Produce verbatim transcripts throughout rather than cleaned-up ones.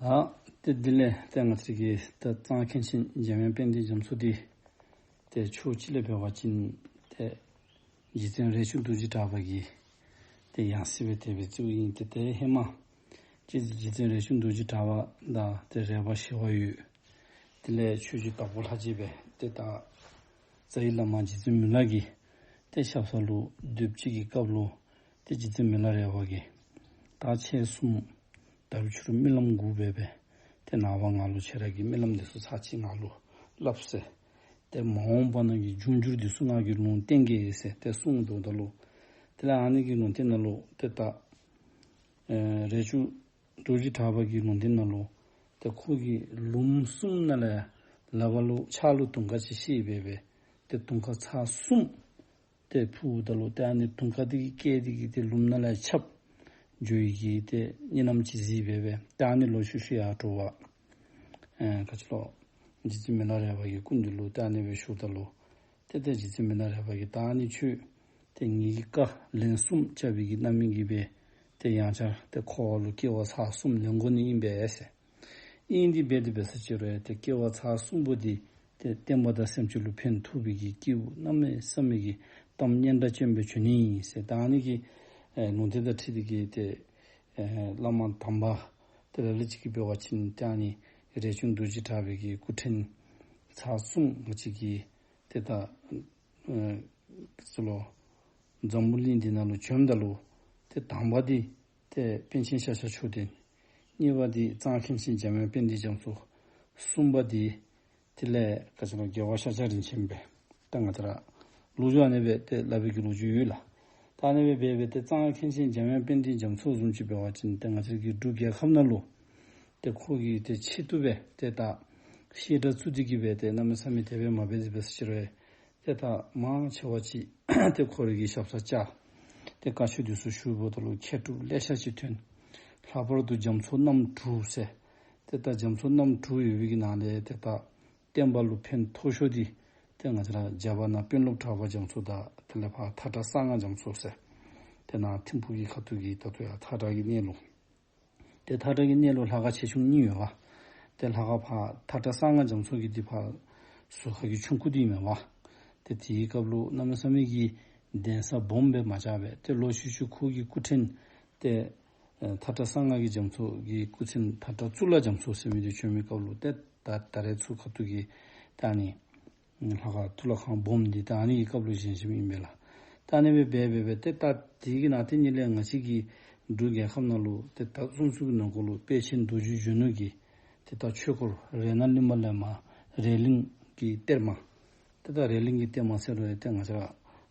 ད་ཏེ་དེ་ལས་ཏེ་ང་བཅས་ཀྱི་ད་གཙང་མཁན་ཆེན་འཇམ་དབྱངས་དཔལ་ལྡན་རྒྱ་མཚོ་འདི་ཏེ་ཕྱོགས་གཅིག་ལས་འབད་བ་ཅིན་ཏེ་རྗེ་བཙུན་རས་ཆུང་རྡོ་རྗེ་གྲགས་པ་གི་ཏེ་ཡང་སྲིད་སྦེ་ཏེ་སྦེ་བརྩིཝ་ཨིན། ཏེ་ཏེ་ཧེ་མ་རྗེ་རྗེ་བཙུན་རས་ཆུང་རྡོ་རྗེ་གྲགས་པ་དང་ཏེ་རས་པ་ཞི་བ་འོད། དེ་ལས་ཆོས་རྗེ་དྭགས་པོ་ལྷ་རྗེ་སྦེ་ཏེ་ད་རྩ་བའི་བླ་མ་རྗེ་བཙུན་མི་ལ་གི་ཏེ་ཞབས་ས་ལུ་སྡོདཔ་ཅིག་གི་སྐབས་ལུ་ཏེ་རྗེ་བཙུན་མི་ལ་རས་པ་གིས་ད་ཁྱེད་གསུམ་ད་རུང་ཕྱི་རུ་རྨི་ལམ་དགུ་འབད་སྦེ་ཏེ་ནངས་པ་ང་ལུ་ཁྱེད་ར་གི་རྨི་ལམ་འདི་ཚུ་ཚར་གཅིག་ང་ལུ་སླབ་ཟེར། ཏེ་མ་འོངས་པ་ནང་གི་འབྱུང་འགྱུར་འདི་ཚུ་ང་གིས་ལུང་བསྟན་གེ་ཟེར་ཏེ་གསུངས་དོ་ད་ལུ། དེ་ལས་ཨ་ནི་གི་ལུང་བསྟན་ནང་ལུ་ཏེ་ད་ཨེ་རས་ཆུང་རྡོ་རྗེ་གྲགས་པ་གི་ལུང་བསྟན་ནང་ལུ་ཏེ་ཁོ་གིས་ལུངམ་གསུམ་ནང་ལས་ལག་པ་ལུ་ཕྱག་ལུ་དུང་དཀར་ཅིག་བཤེད་འབད་སྦེ་ཏེ་དུང་དཀར་ཚར་གསུམ་ཏེ་ཕུལཝ་ད་ལུ་ཏེ་ཨ་ནི་དུང་དཀར་འདི་གིས་བསྐྱེད་དེ་གིས་ཏེ་ལུངམ་ནང་ལས་ཁྱབ་འགྱོ་ཡི་གི་ཏེ་གཉིད་ལམ་ཅིག་གཟིགས་འབད་སྦེ་ཏེ་ཨ་ནི་ལོག་ཤུལ་ཤུལ་ཡར་འགྱོ་བ་ཨེ་ག་ཅི་ལོ་རྗེ་བཙུན་མི་ལ་རས་པ་གི་སྐུ་མདུན་ལུ་ཏེ་ཨ་ནི་སྦེ་ཞུཝ་ད་ལུ་ཏེ་ཏེ་རྗེ་བཙུན་མི་ལ་རས་པ་གིས་ད་ཨ་ནི་ཁྱོད་ཏེ་ངེ་གི་བཀའ་ལན་གསུམ་བཅག་པའི་གི་རྣམ་སྨིན་གྱིས་སྦེ་ཏེ་ཡང་བསྐྱར་ཏེ་འཁོར་བ་ལུ་སྐྱེ་བ་ཚར་གསུམ་ལེན་དགོ་ནི་ཨིན་པས་ཟེར། ཨིན་དེ་སྦེ་དེ་སྦེ་ཟེར་ཅི་རུང་ཏེ་སྐྱེ་བ་ཚར་གསུམ་པོ་འདི་ཏེ་བསྟན་པ་དང་སེམས་ཅན་ལུ་ཕན་ཐོགས་པའི་གི་སྐྱེས་བུ་གནམ་མེད་ས་མེད་ཀྱི་གཏམ་སྙན་གྲགས་ཅན་སྦེ་བྱོན་ནི་ཨིན་ཟེར། ད་ཨ་ནི་གི་ཨེ་ལུང་བསྟན་དང་འཁྲིལ་ཏེ་གིས་ཏེ་ཨེ་བླ་མ་དམ་པ་ཏེ་ལ་ལུ་ཅིག་གིས་འབད་བ་ཅིན་ཏེ་ཨ་ནི་རས་ཆུང་རྡོ་རྗེ་གྲགས་པའི་གི་སྐུ་ཕྲེང་ཚར་གསུམ་ང་བཅས་ཀྱི་ཏེ་ད་ཨེ་ཚུ་ལུ་འཛམ་བུ་གླིང་འདི་ནང་ལུ་བྱོནམ་ད་ལུ་ཏེ་དང་པ་འདི་ཏེ་པཎ་ཆེན་ཤཱཀྱ་མཆོག་ལྡན། གཉིས་པ་འདི་གཙང་མཁན་ཆེན་འཇམ་དབྱངས་དཔལ་ལྡན་རྒྱ་མཚོ། གསུམ་པ་འདི་དེ་ལས་ག་ཅི་ལོ་རྒྱལ་བ་ཤཱཀྱ་རིན་ཆེན་སྦེ་ད་ང་བཅས་ར་ལོ་རྒྱུས་ཨ་ནི་སྦེ་ཏེ་སླབ་པའི་གི་ལོ་རྒྱུས་ཡོད་ལགས། ད་ཨ་ནི་སྦེ་འབད་སྦེ་ཏེ་གཙང་མཁན་ཆེན་འཇམ་དབྱངས་དཔལ་ལྡན་རྒྱ་མཚོ་བཟུམ་ཅིག་འབད་བ་ཅིན་ཏེ་ང་བཅས་ཀྱི་འབྲུག་རྒྱལ་ཁབ་ནང་ལུ་ཏེ་ཁོ་གིས་ཏེ་ཆེད་དུ་སྦེ་ཏེ་ད་བཤད་གྲྭ་བཙུགས་ཏེ་གིས་སྦེ་ཏེ་གནམ་མེད་ས་མེད་དེ་སྦེ་མ་འབད་དེ་སྦེ་ཟེར་ཅི་རུང་ཏེ་ད་མང་ཆེ་བ་ཅིག་ཏེ་ཁོ་རའི་གི་ཞབས་སར་བཅར། ཏེ་བཀའ་ཆོས་འདི་ཚུ་ཞུཝ་ད་ལུ་མཁས་གྲུབ་ལེ་ཤ་ཅིག་ཐོན། ལྷག་པར་དུ་རྒྱ་མཚོ་རྣམ་དྲུག་ཟེར། ཏེ་ད་རྒྱ་མཚོ་རྣམ་དྲུག་ཡོད་པའི་གི་ནང་ལས་ཏེ་ད་བསྟན་པ་ལུ་ཕན་ཐོགས་ཤོས་འདི་ཏེ་ང་བཅས་ར་རྒྱ་བལ་ནང་དཔོན་སློབ་གྲགས་པ་རྒྱ་མཚོ་དང་དེ་ལས་ཕར་མཐའ་བྲག་གསང་སྔགས་རྒྱ་མཚོ་ཟེར། ཏེ་ནཱ་ཐིམ་ཕུག་གི་ཁ་ཐུག་གི་ད་ལྟོ་ཡང་མཐའ་བྲག་གི་གནས་ལུ། ཏེ་མཐའ་བྲག་གི་གནས་ལུ་ལྷ་ཁང་ཆེ་ཆུང་གཉིས་ཡོད་པ། ཏེ་ལྷ་ཁང་ཕར་མཐའ་བྲག་གསང་སྔགས་རྒྱ་མཚོ་གི་འདི་ཕར་ཟུར་ཁ་གི་ཆུང་ཀུ་འདི་མེན་པ། ཏེ་དེའི་སྐབས་ལུ་གནམ་མེད་ས་མེད་ཀྱི་གདན་ས་སྦོམ་སྦེ་མ་ཆགས་པས། ཏེ་ལོག་ཤུལ་ཤུལ་ཁོ་གི་སྐུ་ཕྲེང་ཏེ་ཨེ་མཐའ་བྲག་གསང་སྔགས་ཀྱི་རྒྱ་མཚོ་གི་སྐུ་ཕྲེང་མཐའ་བྲག་གཙུག་ལག་རྒྱ་མཚོ་ཟེར་མི་འདི་བྱོན་མི་སྐབས་ལུ་ཏེ་ད་ད་རེས་ཚུར་ཁ་ཐུག་གི་ད་ཨ་ནི་ལྷ་ཁང་གཙུག་ལག་ཁང་སྦོམ་འདི་ད་ཨ་ནི་གི་སྐབས་ལུ་བཞེངས་བཞེངསམ་ཨིན་པས་ལགས། ད་ཨ་ནི་སྦེ་འབད་འབད་འབད་ཏེ་ད་དེ་གི་ནང་དེ་ཉིད་ལས་ང་བཅས་ཀྱི་འབྲུག་རྒྱལ་ཁབ་ནང་ལུ་ཏེ་ད་ཚུན་ཚོད་ཀྱི་ནང་འཁོད་ལུ་དཔལ་ཆེན་རྡོ་རྗེ་གཞོན་ནུ་གི་ཏེ་ད་ཆོས་སྐོར་རཏྣ་གླིང་པ་ལས་མར་རཏ་གླིང་གི་གཏེར་མ། ཏེ་ད་རཏ་གླིང་གི་གཏེར་མ་ཟེར་རུང་ཏེ་ང་བཅས་ར་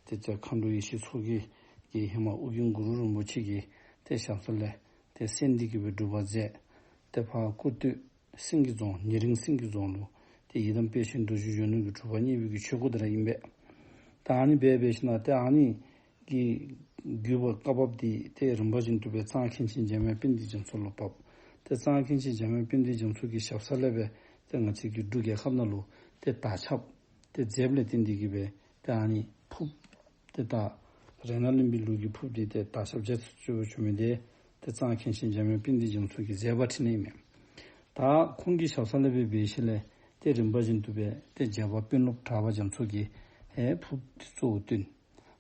ཏེ་ད་མཁའ་འགྲོ་ཡེ་ཤེས་མཚོ་རྒྱལ་གྱིས་ཧེ་མ་ཨོ་རྒྱན་གུ་རུ་རིན་པོ་ཆེ་གི་ཏེ་ཞབས་ས་ལས་ཏེ་གསན་ཏེ་གིས་སྦེ་སྒྲུབ་པ་མཛད། ཏེ་ཕར་ཀུར་སྟོད་སེང་གེ་རྫོང་ཉེ་རིང་སེང་གེ་རྫོང་ལུ་ཏེ་ཡི་དམ་དཔལ་ཆེན་རྡོ་རྗེ་གཞོན་ནུ་གི་གྲུབ་པ་བརྙེས་པའི་གི་ཆོས་སྐོར་དེ་ར་ཨིན་པས། ད་ཨ་ནི་སྦེ་འབད་ཞིནམ་ཏེ་ཨ་ནི་གི་བརྒྱུད་པ་བཀའ་བབས་འདི་ཏེ་རིམ་པ་བཞིན་དུ་སྦེ་གཙང་མཁན་ཆེན་འཇམ་དབྱངས་དཔལ་ལྡན་རྒྱ་མཚོ་ལུ་བབས། ཏེ་གཙང་མཁན་ཆེན་འཇམ་དབྱངས་དཔལ་ལྡན་རྒྱ་མཚོ་གི་ཞབས་ས་ལས་སྦེ་ཏེ་ང་བཅས་ཀྱི་འབྲུག་རྒྱལ་ཁབ་ནང་ལུ་ཏེ་དར་ཁྱབ་ཏེ་མཛདཔ་ལས་བརྟེན་ཏེ་གིས་སྦེ་ཏེ་ཨ་ནི་ཕུརཔ་ཏེ་ད་རཏྣ་གླིང་པའི་ལུགས་ཀྱི་ཕུརཔ་འདི་ཏེ་དར་ཁྱབ་རྒྱ་ཆེ་ཤོས་བྱུང་མི་འདི་ཏེ་གཙང་མཁན་ཆེན་འཇམ་དབྱངས་དཔལ་ལྡན་རྒྱ་མཚོ་གི་མཛད་པ་འཕྲིན་ལས་ཨིན་མས། ད་ཁོང་གི་ཞབས་ས་ལས་སྦེ་འབད་ཞིནམ་ལས་ཏེ་རིམ་པ་བཞིན་དུ་སྦེ་ཏེ་རྒྱ་བལ་དཔོན་སློབ་གྲགས་པ་རྒྱ་མཚོ་གིས་ཨེ་ཕུརཔ་འདི་གཙོ་བོ་བཏོན།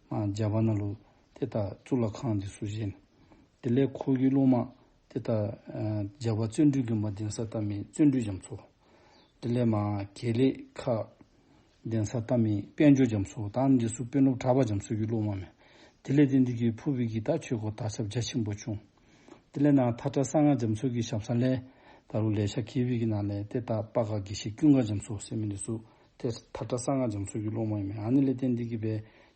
མར་རྒྱ་བལ་ནང་ལུ་ཏེ་ད་གཙུག་ལག་ཁང་འདི་ཚུ་བཞེངས། དེ་ལས་ཁོ་གི་སློབ་མ་ཏེ་ད་ཨ་རྒྱ་བལ་བརྩོན་འགྲུས་དགོན་པ་གདན་ས་བཏབ་མི་བརྩོན་འགྲུས་རྒྱ་མཚོ། དེ་ལས་མར་དགེ་ལེགས་ཁ་གདན་ས་བཏབ་མི་དཔལ་འབྱོར་རྒྱ་མཚོ། ད་ཨ་ནི་འདི་ཚུ་དཔོན་སློབ་གྲགས་པ་རྒྱ་མཚོ་གི་སློབ་མ་མས། དེ་ལས་བརྟེན་ཏེ་གིས་ཕུརཔ་གི་ད་ཆོས་སྐོར་དར་ཁྱབ་རྒྱ་ཆེན་པོ་བྱུང་། དེ་ལས་ནཱ་མཐའ་བྲག་གསང་སྔགས་རྒྱ་མཚོ་གི་ཞབས་ས་ལས་ད་རུང་ལེ་ཤ་གྱེས་པའི་གི་ནང་ལས་ཏེ་ད་སྤ་སྒར་དགེ་བཤེས་ཀུན་དགའ་རྒྱ་མཚོ་ཟེར་མི་འདི་ཚུ་ཏེ་མཐའ་བྲག་གསང་སྔགས་རྒྱ་མཚོ་གི་སློབ་མ་ཨིན་མས། ཨ་ནི་ལས་བརྟེན་ཏེ་གིས་སྦེ་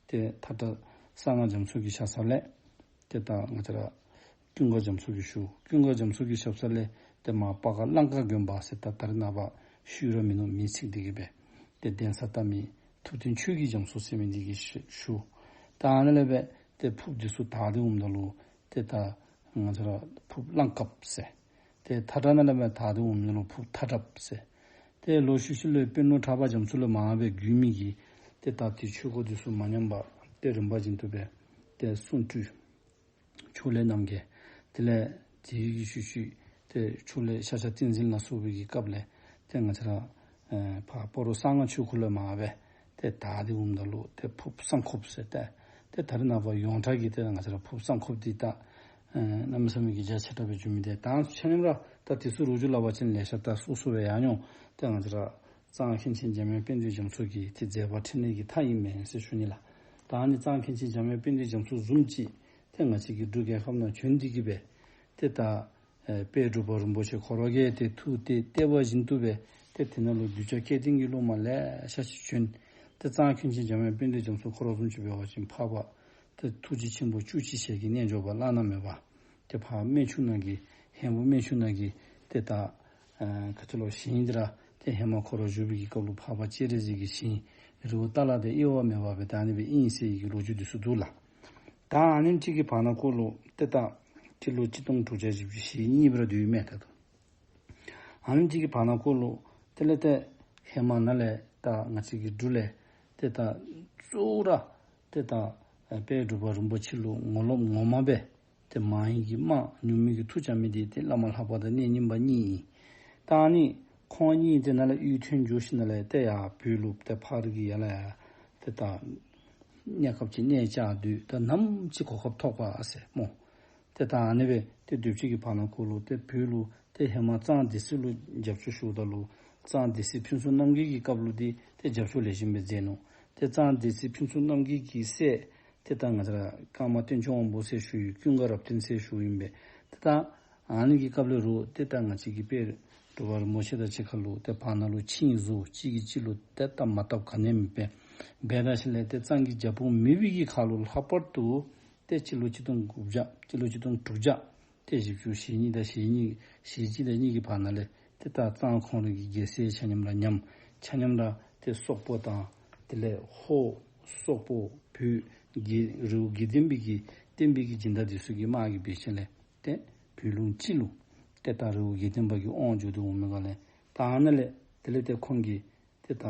ཏེ་མཐའ་བྲག་གསང་སྔགས་རྒྱ་མཚོ་གི་ཞབས་ས་ལས་ཏེ་ད་ང་བཅས་ར་ཀུན་དགའ་རྒྱ་མཚོ་གིས་ཞུ། ཀུན་དགའ་རྒྱ་མཚོ་གི་ཞབས་ས་ལས་ཏེ་མར་སྤ་སྒར་གླང་དཀར་དགོན་པ་ཟེར་ད་ད་རེས་ནངས་པ་ཤུལ་ར་མིང་ནོར་མིང་ཚིག་འདི་གིས་སྦེ་ཏེ་གདན་ས་བཏབ་མི་ཐུབ་བསྟན་ཆོས་ཀྱི་རྒྱ་མཚོ་ཟེར་མི་འདི་གིས་ཞུ། ད་ཨ་ནི་ལས་སྦེ་ཏེ་ཕུརཔ་འདི་ཚུ་དར་ཏེ་འོངམ་ད་ལུ་ཏེ་ད་ང་བཅས་ར་ཕུརཔ་གླང་ཀརཔ་ཟེར། ཏེ་མཐའ་བྲག་ནང་ལས་སྦེ་དར་ཏེ་འོངམ་ད་ལུ་ཕུརཔ་མཐའ་བྲགཔ་ཟེར། ཏེ་ལོག་ཤུལ་ཤུལ་ལས་དཔོན་སློབ་གྲགས་པ་རྒྱ་མཚོ་ལས་མར་སྦེ་བརྒྱུད་མི་གི་ཏེ་ད་ཏེ་ཆོས་སྐོར་འདི་ཚུ་མ་ཉམས་པར་ཏེ་རིམ་པ་བཞིན་དུ་སྦེ་ཏེ་གསུང་སྤྲུལ་ཕྱོགས་ལས་རྣམ་རྒྱལ། དེ་ལས་དེའི་གི་ཤུལ་ཤུལ་ ཏེ་ཕྱོགས་ལས་ཤཱཀྱ་ཏིང་འཛིན་ལ་སོགས་པའི་གི་སྐབས་ལས་ཏེ་ང་བཅས་ར་ཨེ་ཕར་སྤ་རོ་གསང་སྔགས་ཆོས་འཁོར་ལས་མར་སྦེ་ཏེ་དར་ཏེ་འོངམ་ད་ལུ་ཏེ་ཕུརཔ་གསང་ཁོགཔ་ཟེར་ཏེ་ཏེ་ད་རེས་ནངས་པ་ཡོངས་གྲགས་ཀྱི་ཏེ་ང་བཅས་ར་ཕུརཔ་གསང་ཁོགཔ་འདི་ད་ཨེ་གནམ་མེད་ས་མེད་ཀྱི་རྒྱ་ཆེ་དྲགས་སྦེ་འགྱོ་མི་འདི་ད་ཆ་མཉམ་ར་ད་དེ་ཚུ་ལོ་རྒྱུས་སླབ་པ་ཅིན་ལེ་ཤ་ད་སོ་སོ་སྦེ་ཡར་འགྱོ། ཏེ་ང་བཅས་ར་གཙང་མཁན་ཆེན་འཇམ་དབྱངས་དཔལ་ལྡན་རྒྱ་མཚོ་གི་ཏེ་མཛད་པ་འཕྲིན་ལས་ཀྱི་མཐའ་ཨིན་མས་ཟེར་ཞུ་ནི་ལགས། ད་ཨ་ནི་གཙང་མཁན་ཆེན་འཇམ་དབྱངས་དཔལ་ལྡན་རྒྱ་མཚོ་བཟུམ་ཅིག་ཏེ་ང་བཅས་ཀྱི་འབྲུག་རྒྱལ་ཁབ་ནང་བྱོན་ཏེ་གི་སྦེ་ཏེ་ད་ཨེ་དཔལ་འབྲུག་པ་རིན་པོ་ཆེ་ཁོ་ར་གིས་ཏེ་ཐུགས་གཏད་གཏད་པ་བཞིན་དུ་སྦེ་ཏེ་དེ་ནང་ལུ་གདུལ་བྱ་སྐལ་ལྡན་གྱི་སློབ་མ་ལེ་ཤ་ཅིག་བྱོན། ཏེ་གཙང་མཁན་ཆེན་འཇམ་དབྱངས་དཔལ་ལྡན་རྒྱ་མཚོ་ཁོ་ར་བཟུམ་ཅིག་འབད་བ་ཅིན་འཕགས་པ་ཏེ་ཐུགས་རྗེ་ཆེན་པོ་བཅུ་གཅིག་ཞལ་གྱི་རྣལ་འབྱོར་པ་བླ་ན་མེད་པ། ཏེ་ཕར་སྨན་ཆུ་ནང་གི་ཧེ་མ་སྨན་ཆུ་ནང་གི་ཏེ་ད་ཨེ་ག་ཅི་ལོ་ཞིང་འདི་ར་ཏེ་ཧེ་མ་ཁོ་ར་བཞུགས་པའི་གི་སྐབས་ལུ་འཕགས་པ་སྤྱན་རས་གཟིགས་ཀྱི་ཞིང་རི་བོ་ཏ་ལ་དང་དབྱེ་བ་མེད་པ་སྦེ་ད་ཨ་ནི་སྦེ་ཨིན་ཟེར་གྱི་ལོ་རྒྱུས་འདི་ཚུ་འདུག་ལགས། ད་ཨ་ནེམ་ཅིག་གི་བར་ན་ཁོ་ལུ་ཏེ་ད་སྤྱི་ལོ་གཅིག་སྟོང་དྲུག་བརྒྱ་བཞི་བཅུ་ཞེ་གཉིས་པར་སྡོད་ཡི་མས་ད་དུང་། ཨ་ནེམ་ཅིག་གི་བར་ན་ཁོ་ལུ་དེ་ལས་ཏེ་ཧེ་མ་ནཱ་ལས་ད་ང་བཅས་ཀྱི་འབྲུག་ལས་ཏེ་ད་གཙོ་བོ་ར་ཏེ་ད་ཨེ་དཔལ་འབྲུག་པ་རིན་པོ་ཆེ་ལུ་ངོ་ལོག་ངོ་མ་སྦེ་ཏེ་མང་ཡི་གི་དམག་ཉུང་མི་གི་མཐུ་རྐྱབ་མི་འདི་ཏེ་བླ་མ་ལྷ་པ་དང་གནས་རྙིང་པ་གཉིས་ཨིན། ད་ཨ་ནི་ཁོང་གཉིས་ཏེ་ནཱ་ལས་གཡུས་ཐོན་འགྱོ་ཞིནམ་ལས་ཏེ་ཡར་བོད་ལུ་ཏེ་ཕར་གྱི་ཡར་ལས་ཡར་ཏེ་ད་གནས་སྐབས་ཅིག་གནས་བཅགས་སྡོད། ད་ནམ་ཅིག་གོ་སྐབས་ཐོབ་པ་ཨ་ཟེར་སྨོ། ཏེ་ད་ཨ་ནི་སྦེ་ཏེ་སྡོད་ཅིག་གི་བར་ན་ཁོ་ལུ་ཏེ་བོད་ལུ་ཏེ་ཧེ་མ་གཙང་སྡེ་སྲིད་ལུ་རྒྱབ་སྐྱོར་ཞུཝ་ད་ལུ་གཙང་སྡེ་སྲིད་ཕུན་ཚོགས་རྣམ་རྒྱལ་གྱི་སྐབས་ལུ་འདི་ཏེ་རྒྱབ་སྐྱོར་ལེགས་ཤོམ་སྦེ་མཛད་ནུག། ཏེ་གཙང་སྡེ་སྲིད་ཕུན་ཚོགས་རྣམ་རྒྱལ་གྱི་སྲས་ཏེ་ད་ང་བཅས་ར་ཀརྨ་བསྟན་སྐྱོང་དབང་པོ་ཟེར་ཞུ་ཡི། ཀུན་དགའ་རབ་བརྟན་ཟེར་ཞུཝ་ཨིན་པས། ཏེ་ད་ཨ་ནི་གི་སྐབས་ལས་རུང་ཏེ་ད་ང་བཅས་ཀྱི་དཔལ་འབྲུག་པ་རིན་པོ་ཆེ་དང་གཅིག་ཁར་ལུ་ཏེ་བར་ན་ལུ་ཆིངས་བཟོ། གཅིག་གིས་གཅིག་ལུ་ཏེ་ད་མ་བཏབ་ག་ནི་མེད་པས། འབད་ད་ཞིནམ་ལས་ཏེ་གཙང་གི་རྒྱབ་དཔུང་མེད་པའི་གི་ཁར་ལུ་ལྷག་པར་དུ་ཏེ་སྤྱི་ལོ་གཅིག་སྟོང་དགུ་བརྒྱ་སྤྱི་ལོ་གཅིག་སྟོང་དྲུག་བརྒྱ་ཏེ་བཞི་བཅུ་ཞེ་གཉིས་དང་ཞེ་གཉིས་ཞེ་གཅིག་དང་གཉིས་ཀྱི་བར་ན་ལས་ཏེ་ད་གཙང་ཁོང་རའི་གི་རྒྱལ་སྲས་ཆ་མཉམ་ར་ཉམས། ཆ་མཉམ་ར་ཏེ་སོག་པོ་དང་དེ་ལས་ཧོར་སོག་པོ་བོད་རྒྱལ་རི་བོ་དགེ་ལྡན་པའི་གི་བསྟན་པའི་གི་སྦྱིན་བདག་འདི་ཚུ་གི་དམག་གིས་འབད་ཞིནམ་ལས་ཏེ་བོད་ལུང་སྤྱི་ལུ་ཏེ་ད་རི་བོ་དགེ་ལྡན་པ་གི་དབང་འགྱུར་ཏེ་འོང་མི་ག་ལས་ད་ཨ་ནཱ་ལས་དེ་ལས་ཏེ་ཁོང་གིས་ཏེ་ད་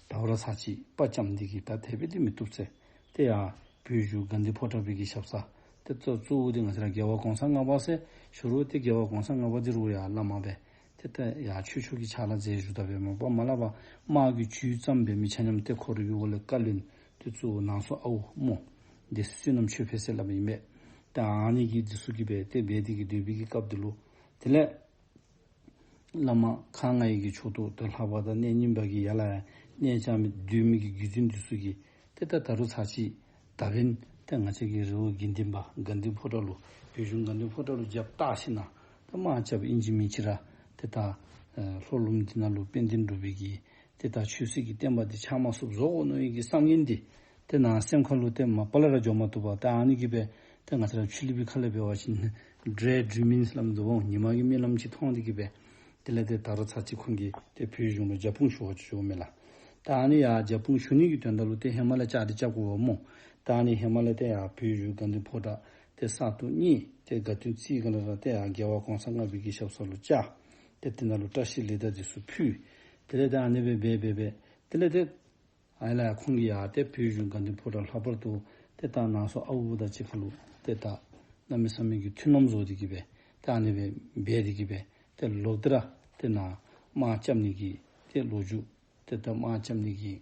ད་བར་ཚར་གཅིག་དཔའ་བཅམ་སྟེ་གི་ད་དེ་སྦེ་ཏེ་མི་བཏུབ་ཟེར། ཏེ་ཡར་བོད་བཞུགས་དགའ་ལྡན་ཕོ་བྲང་པའི་གི་ཞབས་སར་ཏེ་གཙོ་གཙོ་བོ་འདི་ང་བཅས་ར་རྒྱལ་བ་གོང་ས་ལྔ་པ་ཟེར་ཞུ་རུང་ཏེ་རྒྱལ་བ་གོང་ས་ལྔ་པ་འདི་རུང་ཡང་བླ་མ་སྦེ་ཏེ་ད་ཡར་ཆོས་ཕྱོགས་ཀྱི་ཕྱག་ལཱ་མཛད་བཞུགས་ད་སྦེ་མ་པ་མ་ལ་བ་དམག་གི་ཇུས་བརྩམ་འབད་མི་ཆ་མཉམ་ཏེ་ཁོ་རའི་གི་འོག་ལས་བཀའ་བློན་ཏེ་གཙོ་བོ་ནང་སོ་ཨའུ་སྨོ། སྡེ་སྲིད་བསོད་ནམས་ཆོས་འཕེལ་ཟེར་སླབ་ཨིན་པས། ད་ཨ་ནི་གི་འདི་ཚུ་གིས་སྦེ་ཏེ་འབད་དེ་གི་སྡོད་པའི་གི་སྐབས་འདི་ལུ་དེ་ལས་བླ་མ་ཁག་ལྔའི་གི་ཕྱོགས་གཏོགས་ཏེ་ལྷ་པ་དང་གནས་རྙིང་པ་གིས་ཡར་ལས་ཡར་གནས་བཅགས་མི་སྡོད་མི་གི་བརྒྱུད་འཛིན་འདི་ཚུ་གིས་ཏེ་ད་ད་རུང་ཚར་གཅིག་ད་འབདན་ཏེ་ང་བཅས་ཀྱི་རི་བོ་དགེ་ལྡན་པ་དགའ་ལྡན་ཕོ་བྲང་ལུ་བོད་གཞུང་དགའ་ལྡན་ཕོ་བྲང་ལུ་རྒྱབ་བཏགས་ཞིནམ་ད་དམག་རྐྱབ་ཨིན་ཅི་མིན་ཅི་ར་ཏེ་ད་ཨེ་ལྷོ་ལུངམ་འདི་ནང་ལུ་དཔལ་ལྡན་འབྲུག་པའི་གི་ཏེ་ད་ཆོས་སྲིད་ཀྱི་བསྟན་པ་འདི་ཆགས་མ་ཚུགསཔ་བཟོ་དགོ་མནོ་བའི་གི་བསམ་ངན་འདི་ཏེ་ནང་སེམས་ཁ་ལུ་ཏེ་མ་པ་ལས་ར་འཇོག་མ་བཏུབ་པར་ཏེ་ཨ་ནི་གིས་སྦེ་ཏེ་ང་བཅས་ར་ཕྱི་གླིང་པའི་ཁ་ལས་འབད་བ་ཅིན་ཌེ་ཌྲིམ་ཨིན་ཟེར་སླབ་དོ་འོང་། ཉི་མ་གི་རྨི་ལམ་ཅིག་མཐོང་སྟེ་གི་སྦེ་དེ་ལས་ཏེ་ད་རུང་ཚར་གཅིག་ཁོང་གིས་ཏེ་བོད་གཞུང་ལུ་རྒྱབ་དཔུང་ཞུ་བར་བྱོན་མས་ལགས། ད་ཨ་ནི་ཡར་རྒྱབ་དཔུང་ཞུ་ནི་གི་དོན་དག་ལུ་ཏེ་ཧེ་མ་ལས་བཅའ་སྒྲིག་རྐྱབ་དགོ་པས་སྨོ། ད་ཨ་ནི་ཧེ་མ་ལས་ཏེ་ཡར་བོད་བཞུགས་དགའ་ལྡན་ཕོ་བྲང་ཏེ་གསར་དུ་བརྙེས། ཏེ་དགའ་སྟོན་རྩིས་སྒང་ལས་ར་ཏེ་ཡར་རྒྱལ་བ་གོང་ས་ལྔ་པའི་གི་ཞབས་ས་ལུ་བཅར། ཏེ་དེ་ནང་ལུ་བཀྲ་ཤིས་ལེགས་དར་འདི་ཚུ་ཕུལ། དེ་ལས་ཏེ་ཨ་ནི་སྦེ་འབད་འབད་འབད་དེ་ལས་ཏེ་ཨ་ལས་ཁོང་གིས་ཡར་ཏེ་བོད་གཞུང་དགའ་ལྡན་ཕོ་བྲང་ལྷག་པར་དུ་ཏེ་ད་ནང་སོ་ཨའུ་དང་གཅིག་ཁར་ལུ་ཏེ་ད་གནམ་མེད་ས་མེད་ཀྱི་མཐུན་ལམ་བཟོ་སྟེ་གི་སྦེ་ཏེ་ཨ་ནི་སྦེ་འབད་དེ་གི་སྦེ་ཏེ་ལོག་སྟེ་ར་ཏེ་ནཱ་དམག་རྐྱབ་ནི་གི་ཏེ་ལོ་རྒྱུས་ཏེ་ད་དམག་རྐྱབ་ནི་གི་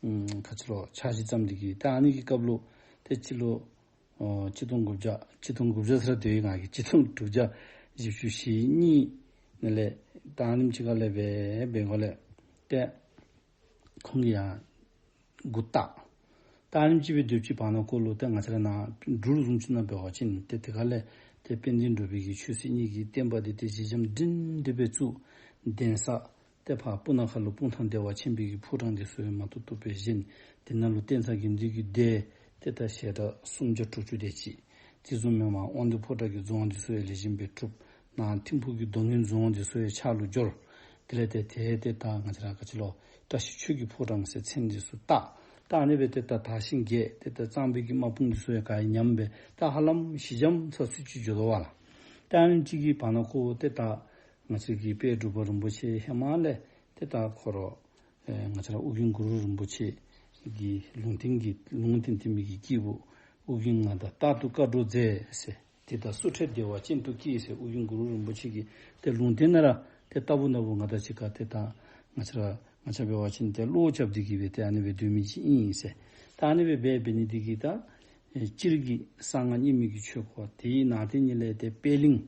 ཨམ་ག་ཅི་ལོ་འཆར་གཞི་བརྩམས་ཏེ་གི་ད་ཨ་ནི་གི་སྐབས་ལུ་ཏེ་སྤྱི་ལོ་ཨོ་གཅིག་སྟོང་དགུ་བརྒྱ་གཅིག་སྟོང་དགུ་བརྒྱ་ཟེར་དེ་ང་གིས་གཅིག་སྟོང་དྲུག་བརྒྱ་བཞི་བཅུ་ཞེ་གཉིས་ནང་ལས་ད་ཨ་ནེམ་ཅིག་ཁ་ལས་སྦེ་འབད་འགོ་ལས་ཏེ་ཁོང་གིས་ཡང་འགོ་བཏགས། ད་ཨ་ནེམ་ཅིག་སྦེ་སྡོད་ཅི་བར་ན་ཁོ་ལུ་ཏེ་ང་བཅས་ར་ནཱ་འབྲུག་བཟུམ་ཅིག་ནང་འབད་བ་ཅིན་ཏེ་དེ་ཁ་ལས་ཏེ་དཔལ་ལྡན་འབྲུག་པའི་གི་ཆོས་སྲིད་གཉིས་ཀྱི་བསྟན་པ་འདི་ཏེ་གཞི་འགྱམ་སྒྲིང་སྒྲི་སྦེ་བཙུགས། གདན་ས་ཏེ་ཕར་སྤུ་ན་ཁ་ལུ་སྤུངས་ཐང་བདེ་བ་ཆེན་པོའི་གི་ཕོ་བྲང་འདི་ཚུ་ཡང་མ་ཐུབ་ཐུབ་སྦེ་བཞེངས། དེ་ནང་ལུ་བསྟན་རྩ་དགེ་འདུན་གྱི་སྡེ་ཏེ་ད་ཞལ་གྲངས་སུམ་བརྒྱ་དྲུག་ཅུ་དེ་ཅིག། དེ་བཟུམ་མའི་མར་དབང་འདུས་ཕོ་བྲང་གི་རྫོང་འདི་ཚུ་ཡང་ལེགས་ཤོམ་སྦེ་གྲུབ། ནཱ་ཐིམ་ཕུག་གི་རྡོ་སྔོན་རྫོང་འདི་ཚུ་ཡང་ཕྱག་ལུ་འབྱོར། དེ་ལས་ཏེ་ཏེ་ཏེ་ད་ང་བཅས་ར་ག་ཅི་ལོ་བཀྲ་ཤིས་ཆོས་ཀྱི་ཕོ་བྲང་ཟེར་མཚན་འདི་ཚུ་བཏགས། ད་ཨ་ནི་སྦེ་ཏེ་ད་དར་ཞིང་རྒྱས། ཏེ་ད་གཙང་པའི་གི་དམག་དཔུང་འདི་ཚུ་ཡང་ག་ཡང་ཉམས་སྦེ་ད་ཧ་ལམ་ཞི་འཇམ་ས་སུ་ཅིག་འགྱོ་དོ་བ་ལགས། ད་ཨ་ནི་ཅིག་གི་བར་ན་ཁོ་ཏེ་ད་ང་བཅས་ཀྱི་དཔལ་འབྲུག་པ་རིན་པོ་ཆེ་ཧེ་མ་ལས་ཏེ་ད་ཁོ་ར་ཨེ་ང་བཅས་ར་ཨོ་རྒྱན་གུ་རུ་རིན་པོ་ཆེ་གི་ལུང་བསྟན་གྱི་ལུང་བསྟན་བསྟན་པའི་གི་སྐྱེས་བུ་ཨོ་རྒྱན་མངའ་བདག་རྟག་ཏུ་བཀའ་བགྲོ་མཛད་ཟེར། དེ་དང་སུ་འཕྲད་བདེ་བ་ཅན་དུ་སྐྱེས་ཟེར་ཨོ་རྒྱན་གུ་རུ་རིན་པོ་ཆེ་གིས་ཏེ་ལུང་བསྟན་ནི་ར་ཏེ་ལྟ་བུ་ན་བུ་ང་དང་གཅིག་ཁར་ཏེ་ད་ང་བཅས་ར་ང་བཅས་འབད་བ་ཅིན་ཏེ་བློ་རྐྱབ་སྟེ་གི་སྦེ་ཏེ་ཨ་ནི་སྦེ་སྡོད་མི་ཅིག་ཨིན་ཟེར། ད་ཨ་ནི་སྦེ་འབད་འབད་ནི་དེ་གིས་ད་ཨེ་སྤྱིར་གྱི་གསང་སྔགས་རྙིང་མའི་གི་ཆོས་སྐོར་དེའི་ནང་དེ་ཉིད་ལས་ཏེ་པད་གླིང་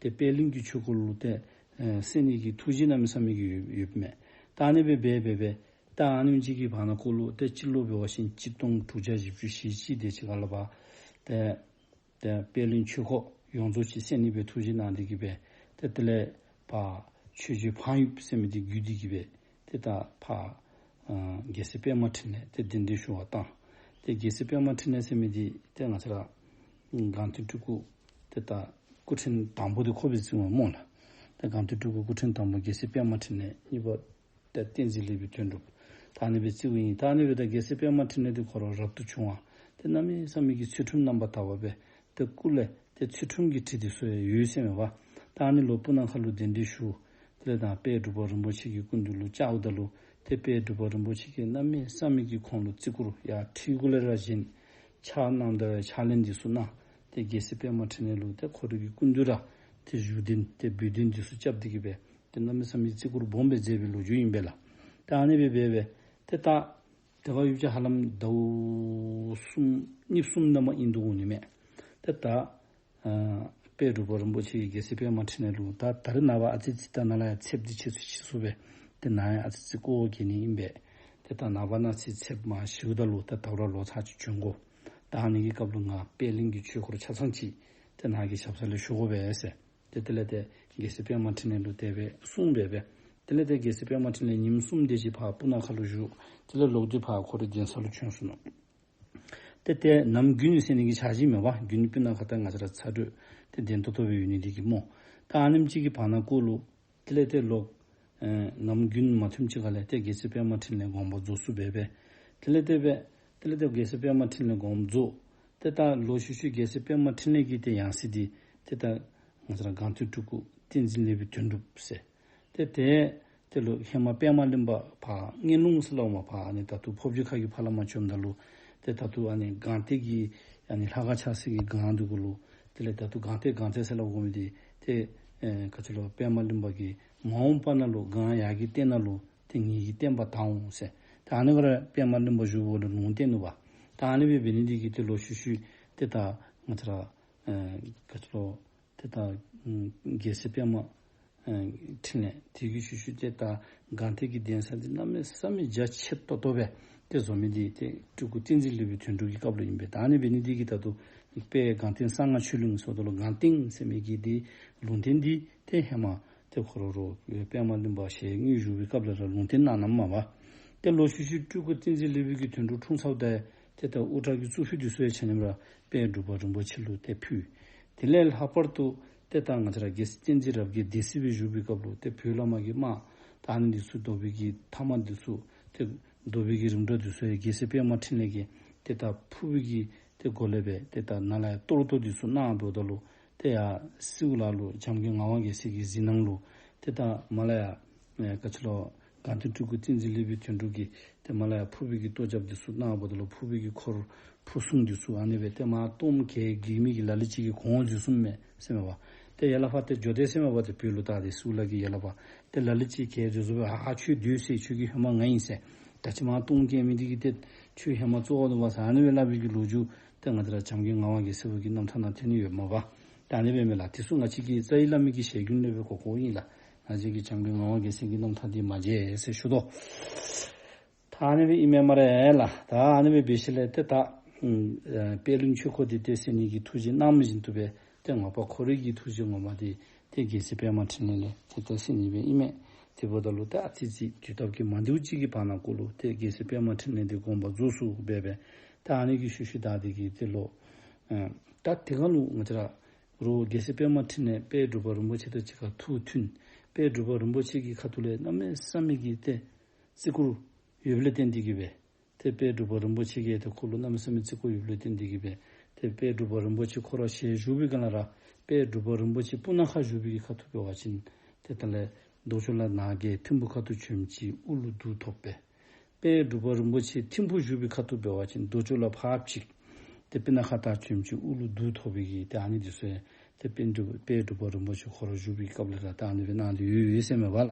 ཏེ་པད་གླིང་གི་ཆོས་སྐོར་ལུ་ཏེ་ཨེ་གསན་ནི་གི་ཐུགས་བཞེད་གནམ་མེད་ས་མེད་ཀྱི་ཡོད་ཡོདཔ་མས། ད་ཨ་ནི་སྦེ་འབད་འབད་འབད་ད་ཨ་ནི་ཅིག་གི་བར་ན་ཀོ་ལུ་ཏེ་སྤྱི་ལོ་འབད་བ་ཅིན་གཅིག་སྟོང་དྲུག་བརྒྱ་བཞི་བཅུ་ཞེ་གཅིག་དེ་ཅིག་ཁར་ལུ་ཕར་ཏེ་ཏེ་པད་གླིང་ཆོས་སྐོར་ཡོངས་རྫོགས་ཅིག་གསན་ནི་སྦེ་ཐུགས་བཞེད་གནང་སྟེ་གི་སྦེ་ཏེ་དེ་ལས་ཕར་ཆོས་རྗེ་འཕགས་ཡུལ་ཟེར་མི་དེ་བརྒྱུད་དེ་གི་སྦེ་ཏེ་ད་ཕར་ཨ་རྒྱལ་སྲས་པདྨ་འཕྲིན་ལས་ཏེ་གདན་འདྲེན་ཞུ་བར་བཏང་། ཏེ་རྒྱལ་སྲས་པདྨ་འཕྲིན་ལས་ཟེར་མི་དེ་ཏེ་ང་བཅས་ར་སྒང་སྟེང་སྤྲུལ་སྐུ་ཏེ་ད་སྐུ་ཕྲེང་དང་པོ་དེ་ཁོ་སྦེ་བརྩིཝ་སྨོ་ལགས། ཏེ་སྒང་སྟེང་སྤྲུལ་སྐུ་སྐུ་ཕྲེང་དང་པོ་རྒྱལ་སྲས་པདྨ་འཕྲིན་ལས། གཉིས་པ་ཏེ་བསྟན་འཛིན་ལེགས་པའི་དོན་གྲུབ། ད་ཨ་ནི་སྦེ་བརྩིཝ་ཨིན། ད་ཨ་ནི་སྦེ་ད་རྒྱལ་སྲས་པདྨ་འཕྲིན་ལས་དེ་ཁོ་ར་རབ་ཏུ་བྱུང་བ་ཏེ་གནམ་མེད་ས་མེད་ཀྱི་ཚུལ་ཁྲིམས་རྣམ་པར་དག་པ་སྦེ་ཏེ་སྐུ་ལས་ཏེ་ཚུལ་ཁྲིམས་ཀྱི་དྲི་དེ་ཚུ་ཡང་ཡོད་ཟེར་མས་པ། ད་ཨ་ནི་ལོག་སྤུ་ན་ཁ་ལུ་གདན་འདྲེན་ཞུ། དེ་ལས་ད་དཔལ་འབྲུག་པ་རིན་པོ་ཆེ་གི་སྐུ་མདུན་ལུ་བཅརཝ་ད་ལུ་ཏེ་དཔལ་འབྲུག་པ་རིན་པོ་ཆེ་གིས་གནམ་མེད་ས་མེད་ཀྱི་ཁོང་ལུ་བརྩི་བཀུར་ཡར་ཁྲི་གུ་ལས་ར་བཞེངས། ཕྱག་གནངམ་ད་ཕྱག་ལེན་དེ་ཚུ་གནང་། ཏེ་རྒྱལ་སྲས་པདྨ་འཕྲིན་ལས་ལུ་ཏེ་ཁོ་རའི་གི་སྐུ་མདུན་ར་ཏེ་བཞུགས་གདན་ཏེ་འབོལ་གདན་དེ་ཚུ་རྐྱབ་སྟེ་གི་སྦེ་ཏེ་གནམ་མེད་ས་མེད་བརྩི་བཀུར་སྦོམ་སྦེ་མཛད་པའི་ལོ་རྒྱུས་ཨིན་པས་ལགས། ཏེ་ཨ་ནི་སྦེ་འབད་འབད་ཏེ་ད་དེ་ཁར་ཡུདཔ་ཅིག་ཧ་ལམ་ཟླཝ་གསུམ་གཉིས་གསུམ་ནང་མ་ཨིན་འདུག་འོང་ནི་མས། ཏེ་ད་ཨ་དཔལ་འབྲུག་པ་རིན་པོ་ཆེ་གིས་རྒྱལ་སྲས་པདྨ་འཕྲིན་ལས་ལུ་ད་ད་རེས་ནངས་པ་ཨ་ཙི་ཙི་ད་ནཱ་ལས་ཡར་ཚདཔ་འདི་ཆེ་སུ་ཆེ་སུ་སྦེ་ཏེ་ནཱ་ཡང་ཨ་ཙི་ཙི་སྐོར་རྐྱབ་ནི་ཨིན་པས། ཏེ་ད་ནངས་པ་གནངས་ཚེ་ཚདཔ་མར་ཞིཝ་ད་ལུ་ད་ད་རུང་ལོག་ཚར་ཅིག་བྱོན་དགོ། ད་ཨ་ནི་གི་སྐབས་ལུ་ང་པད་གླིང་གི་ཆོས་སྐོར་ཆ་ཚང་ཅིག་ཏེ་ནཱ་གི་ཞབས་ས་ལས་ཞུ་དགོ་པས་ཟེར། ཏེ་དེ་ལས་ཏེ་རྒྱལ་སྲས་པདྨ་འཕྲིན་ལས་ལུ་དེ་སྦེ་གསུངས་སྦེ་སྦེ། དེ་ལས་ཏེ་རྒྱལ་སྲས་པདྨ་འཕྲིན་ལས་ཉིནམ་གསུམ་དེ་ཅིག་ཕར་སྤུ་ན་ཁ་ལུ་བཞུགས། དེ་ལས་ལོག་སྟེ་ཕར་ཁོ་རའི་གདན་ས་ལུ་བྱོན་སོ་ནུག། ཏེ་ཏེ་ནམ་དགུན་ཟེར་ནི་གི་འཆར་གཞི་མེད་པ། དགུན་སྤུ་ན་ཁ་ད་ང་བཅས་ར་ཚ་དྲོད་ཏེ་ལྡན་ཏོག་ཏོ་སྦེ་ཡོད་ནི་དེ་གིས་སྨོ། ད་ཨ་ནེམ་ཅིག་གི་བར་ན་ཀོ་ལུ་དེ་ལས་ཏེ་ལོག་ཨེ་ནམ་དགུན་མ་ཐོནམ་ཅིག་ཁ་ལས་ཏེ་རྒྱལ་སྲས་པདྨ་འཕྲིན་ལས་དགོངས་པ་རྫོགས་སོ་སྦེ་སྦེ། དེ་ལས་ཏེ་སྦེ་དེ་ལས་ཏེ་རྒྱལ་སྲས་པདྨ་འཕྲིན་ལས་དགོངས་པ་རྫོགས། ཏེ་ད་ལོག་ཤུལ་ཤུལ་རྒྱལ་སྲས་པདྨ་འཕྲིན་ལས་ཀྱི་ཏེ་ཡང་སྲིད་འདི་ཏེ་ད་ང་བཅས་ར་སྒང་སྟེང་སྤྲུལ་སྐུ་བསྟན་འཛིན་ལེགས་པའི་དོན་གྲུབ་ཟེར། ཏེ་ཏེ་ཏེ་ལོག་ཧེ་མ་པདྨ་གླིང་པ་ཕར་ངན་ལུང་ཟེར་སླབ་མས། ཕར་ཨ་ནི་ད་ལྟོ་ཕོབ་སྦྱིས་ཁ་གི་ཕར་ལས་མར་བྱོནམ་ད་ལུ་ཏེ་ད་ལྟོ་ཨ་ནི་སྒང་སྟེང་གི་ཨ་ནི་ལྷ་ཁང་ཆགས་སའི་གི་སྒང་འདི་གུ་ལུ་དེ་ལས་ད་ལྟོ་སྒང་སྟེང་སྒང་སྟེང་ཟེར་སླབ་དགོ་མི་འདི་ཏེ་ཨེ་ག་ཅི་ལོ་པདྨ་གླིང་པ་གིས་མ་འོངས་པ་ནང་ལུ་སྒང་ཡར་གྱི་སྟེང་ན་ལུ་ཏེ་ངེ་གི་བསྟན་པ་དར་འོང་ཟེར། ཏེ་ཨ་ནི་གུ་ར་པདྨ་གླིང་པ་བཞུགས་པ་ལུ་ལུང་བསྟན་ནུག་པ། ཏེ་ཨ་ནི་སྦེ་འབད་ནི་འདི་གིས་ཏེ་ལོག་ཤུལ་ཤུལ་ཏེ་ད་ང་བཅས་ར་ཨེ་ག་ཅི་ལོ་ཏེ་ད་ཨམ་རྒྱལ་སྲས་པདྨ་ཨེ་འཕྲིན་ལས་དེ་གི་ཤུལ་ཤུལ་ཏེ་ད་སྒང་སྟེང་གི་གདན་ས་འདི་གནམ་མེད་ས་མེད་རྒྱ་ཆེ་ཏོག་ཏོ་སྦེ་ཏེ་བཟོ་མི་འདི་ཏེ་སྤྲུལ་སྐུ་བསྟན་འཛིན་ལེགས་པའི་དོན་གྲུབ་ཀྱི་སྐབས་ལུ་ཨིན་པས། ད་ཨ་ནི་འབད་ནི་འདི་གིས་ད་ལྟོ་དཔལ་སྒང་སྟེང་གསང་སྔགས་ཆོས་གླིང་ཟེརཝ་ད་ལུ་སྒང་སྟེང་ཟེར་མི་གི་འདི་ལུང་བསྟན་འདི་ཏེ་ཧེ་མ་ཏེ་ཁོ་ར་རོགས་པདྨ་གླིང་པ་ཞལ་དངོས་བཞུགས་པའི་སྐབས་ལས་ར་ལུང་བསྟན་གནང་གནངམ་མས་པ། ཏེ་ལོག་ཤུལ་ཤུལ་སྤྲུལ་སྐུ་བསྟན་འཛིན་ལེགས་པའི་གི་དོན་གྲུབ་འཁྲུངས་ཚརཝ་ད་ཏེ་ད་དབུ་སྐྲ་གི་གཙུག་ཕུད་འདི་ཚུ་ཡང་ཆ་མཉམ་ར་དཔལ་འབྲུག་པ་རིན་པོ་ཆེ་ལུ་ཏེ་ཕུལ། དེ་ལས་ལྷག་པར་དུ་ཏེ་ད་ང་བཅས་ར་རྒྱལ་སྲས་བསྟན་འཛིན་རབ་རྒྱས་སྡེ་སྲིད་སྦེ་བཞུགས་པའི་སྐབས་ལུ་ཏེ་བོད་བླ་མ་གི་དམག་ད་ཨ་ནི་འདི་ཚུ་བཟློག་པའི་གི་ཐ་མ་འདི་ཚུ་ཏེ་བཟློག་པའི་གི་རིམ་གྲོ་འདི་ཚུ་ཡང་རྒྱལ་སྲས་པདྨ་འཕྲིན་ལས་ཀྱིས་ཏེ་ད་ཕུར་པའི་གི་ཏེ་སྒོ་ལས་སྦེ་ཏེ་ད་ནཱ་ལས་ཡར་གཏོར་བཟློག་འདི་ཚུ་གནང་འབདཝ་ད་ལུ་ཏེ་ཡར་སེའུ་ལ་ལུ་བྱམས་མགོན་ངག་དབང་རྒྱལ་མཚན་གྱི་གཟིགས་སྣང་ལུ་ཏེ་ད་མར་ལས་ཡར་ཨེ་ག་ཅི་ལོ་སྒང་སྟེང་སྤྲུལ་སྐུ་བསྟན་འཛིན་ལེགས་པའི་དོན་གྲུབ་ཀྱིས་ཏེ་མར་ལས་ཡར་ཕུར་པའི་གི་གཏོར་རྒྱབ་འདི་ཚུ་གནང་འབདཝ་ད་ལུ་ཕུར་པའི་གི་འཁོར་ཕུར་སྲུང་འདི་ཚུ་ཨ་ནི་སྦེ་ཏེ་མར་གཏོརམ་གྱལ་འགྱེལ་མི་གི་ལ་ལུ་ཅིག་གི་གོང་འོག་འཛུལ་སོངམ་མས་ཟེར་མས་པ། ཏེ་ཡར་ལས་ཕར་ཏེ་འགྱོ་དེས་ཟེར་མས་པ། ཏེ་བོད་ལུ་ད་ཏེ་སེའུ་ལ་གི་ཡར་ལས་ཕར་ཏེ་ལ་ལུ་ཅིག་གྱལ་འཛུལ་སོང་སྦེ་ཨ་ཁྱོད་སྡོད་ཟེར། ཁྱོད་ཀྱི་ཧེ་མ་ང་ཨིན་ཟེར། ད་ཅི་མར་གཏོརམ་གྱེལ་མི་འདི་གིས་ཏེ་ཁྱོད་ཧེ་མ་བཙོ་བ་འདུག་པ་ཟེར་ཨ་ནི་སྦེ་སླབ་པའི་གི་ལོ་རྒྱུས་ཏེ་ང་བཅས་ར་བྱམས་མགོན་ངག་དབང་རྒྱལ་མཚན་པོ་གི་རྣམ་ཐར་ནང་ཐོན་ནི་ཡོདཔ་མས་པ། ད་ཨ་ནི་སྦེ་མས་ལགས། དེ་ཚུ་ང་བཅས་ཀྱིས་རྩ་བའི་བླ་མའི་གི་ཞལ་རྒྱུན་ལས་སྦེ་གོ་གོཝ་ཨིན་ལགས། ང་བཅས་ཀྱིས་བྱམས་མགོན་ངག་དབང་རྒྱལ་མཚན་གྱི་རྣམ་ཐར་འདི་མ་མཇལ་ཟེར་ཞུ་དོ། ད་ཨ་ནི་སྦེ་ཨིན་མས་སྨ་རེ་ལགས། ད་ཨ་ནི་སྦེ་འབད་ཞིནམ་ལས་ཏེ་ད་ཨམ་ཨེ་པད་གླིང་ཆོས་སྐོར་འདི་ཏེ་གསན་ནི་གི་ཐུགས་བཞེད་གནང་མི་བཞིན་དུ་སྦེ་ཏེ་ངོ་མ་ཁོ་རའི་གི་ཐུགས་བཞེད་ངོ་མ་འདི་ཏེ་རྒྱལ་སྲས་པདྨ་འཕྲིན་ལས་ལས་ཏེ་ད་གསན་ནི་སྦེ་ཨིན་མས། དེ་འབདཝ་ད་ལུ་ཏེ་ཨ་ཙི་ཙི་དུས་སྟབས་ཀྱིས་མ་བདེཝ་ཅིག་གི་བར་ན་ཀོ་ལུ་ཏེ་རྒྱལ་སྲས་པདྨ་འཕྲིན་ལས་འདི་དགོངས་པ་རྫོགས་སོ་སྦེ་སྦེ་ད་ཨ་ནི་གི་ཤུལ་ཤུལ་ད་འདི་གིས་ཏེ་ལོག་ཨེ་ད་དེ་སྒང་ལུ་ང་བཅས་ར་རོགས་རྒྱལ་སྲས་པདྨ་འཕྲིན་ལས་དཔལ་འབྲུག་པ་རིན་པོ་ཆེ་དང་གཅིག་ཁར་ཐུགས་མཐུན། དཔལ་འབྲུག་པ་རིན་པོ་ཆེ་གི་ཁ་ཐུག་ལས་གནམ་མེད་ས་མེད་ཀྱི་ཏེ་བརྩི་བཀུར་ཡོདཔ་ལས་བརྟེན་ཏེ་གི་སྦེ་ཏེ་དཔལ་འབྲུག་པ་རིན་པོ་ཆེ་གིས་ཏེ་ཁོ་ལུ་གནམ་མེད་ས་མེད་བརྩི་བཀུར་ཡོདཔ་ལས་བརྟེན་ཏེ་གི་སྦེ་ཏེ་དཔལ་འབྲུག་པ་རིན་པོ་ཆེ་ཁོ་ར་ཞལ་བཞུགས་པའི་སྒང་ལས་ར་དཔལ་འབྲུག་པ་རིན་པོ་ཆེ་སྤུ་ན་ཁ་བཞུགས་པའི་གི་ཁ་ཐུག་འབད་བ་ཅིན་ཏེ་ད་ལས་རྡོ་ཅོག་ལ་ནགས་བརྒྱད་ཐིམ་ཕུ་ཁ་ཐུག་བྱོནམ་ཅིག་དབུ་ལུ་གདུགས་ཐོབ་པས། དཔལ་འབྲུག་པ་རིན་པོ་ཆེ་ཐིམ་ཕུ་བཞུགས་པའི་ཁ་ཐུག་འབད་བ་ཅིན་རྡོ་ཅོག་ལ་ཕར་ཕྱིན། ཏེ་སྤུ་ན་ཁ་བཏགས་ཅན་ཅིག་དབུ་ལུ་གདུགས་ཐོགས་པའི་གི་ཏེ་ཨ་ནི་འདི་ཚུ་ཏེ་དཔལ་འབྲུག་དཔལ་འབྲུག་པ་རིན་པོ་ཆེ་ཁོ་ར་བཞུགས་པའི་སྐབས་ལས་ར་ད་ཨ་ནི་སྦེ་གནང་སྟེ་ཡོད་ཡོད་ཟེར་མས་པ་ལགས།